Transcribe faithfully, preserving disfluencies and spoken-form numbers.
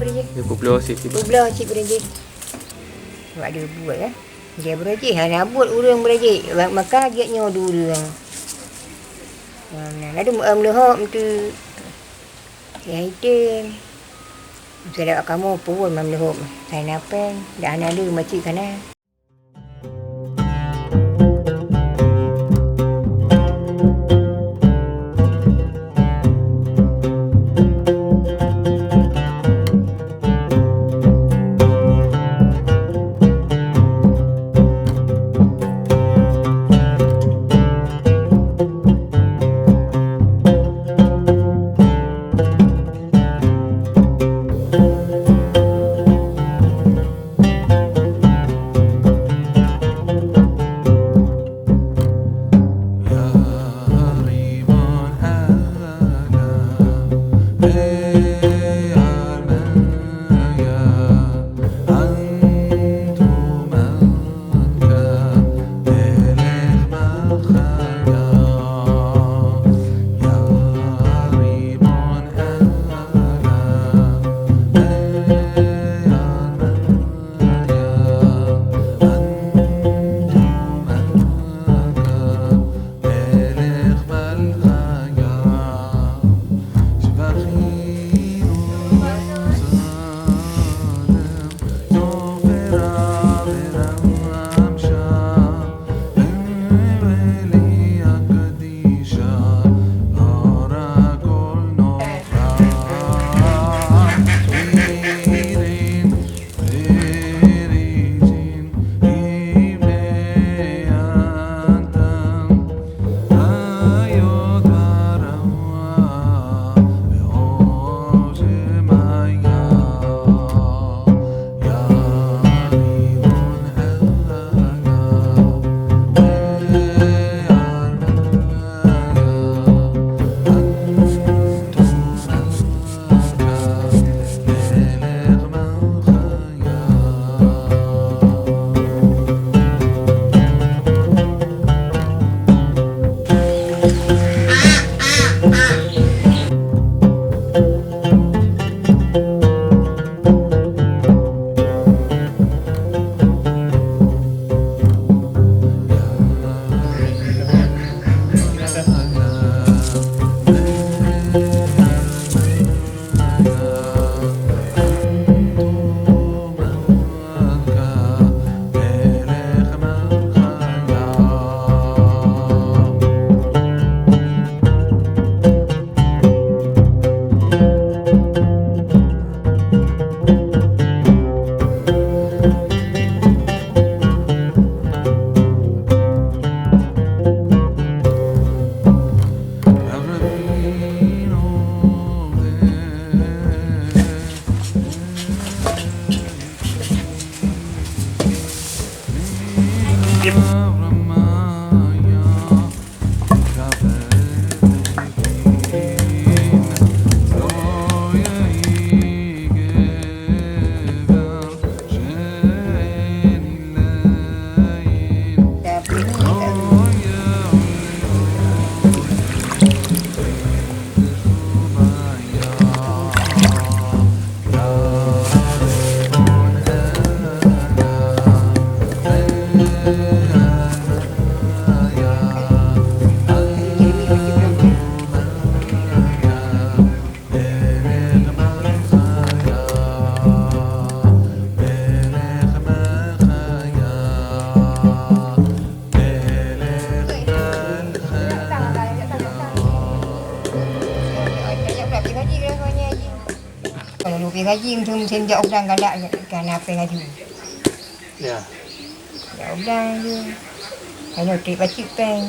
Dia pukul dua siap tiba. Pukul dua siap beureuji. Awak ada buet, eh. Dia beureuji, hana buet ureueng beureuji. Maka jeuet nyoe dua ureueng. Nah, lalu, em, leuhop tu. Ya, itu. Sudah kamu pun mam leuhop. Saya napeng, dah hana lé macam kana. Kalau lupie gaji, mungkin, mungkin jak udang galak, kana péng gaji. Ya. Jak udang je. Kalau trip pacik péng.